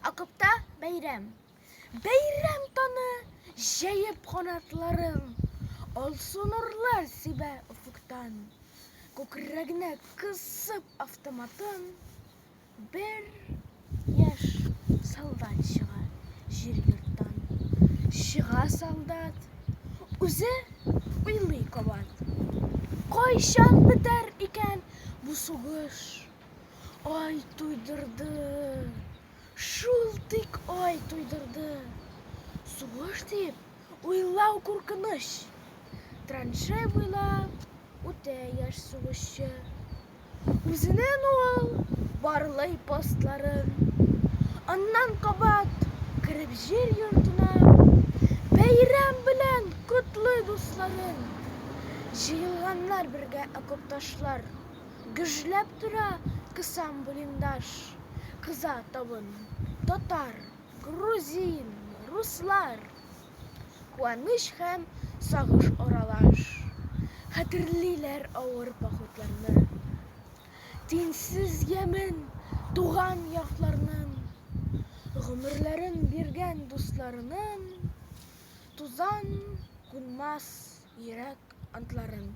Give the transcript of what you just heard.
Окопта бәйрәм. Бәйрәм таны җәеп канатларын, Алсу нурлар сибә офыктан. Күкрәгенә кысып автоматын, Бер яшь солдат чыга җир йорттан. Чыга солдат, үзе уйлый кабат. Кайчан бетәр икән бу сугыш? Ай туйдырды, шул тик ай туйдырды. Сугыш дип уйлау куркыныч. Траншея буйлап үтә яшь сугышчы. Үзенең ул барлый постларын. Аннан кабат кереп җир йортына, Бәйрәм белән котлый дусларын. Җыелганнар бергә окопташлар. Гөжләп тора кысан блиндаж, Кыза табын, татар, грузин, руслар. Куаныч һәм сагыш аралаш. Хәтерлиләр авыр походларны. Тиңсез ямен туган якларның. Гомерләрен биргән дусларының Тузан кунмас йөрәк антларын.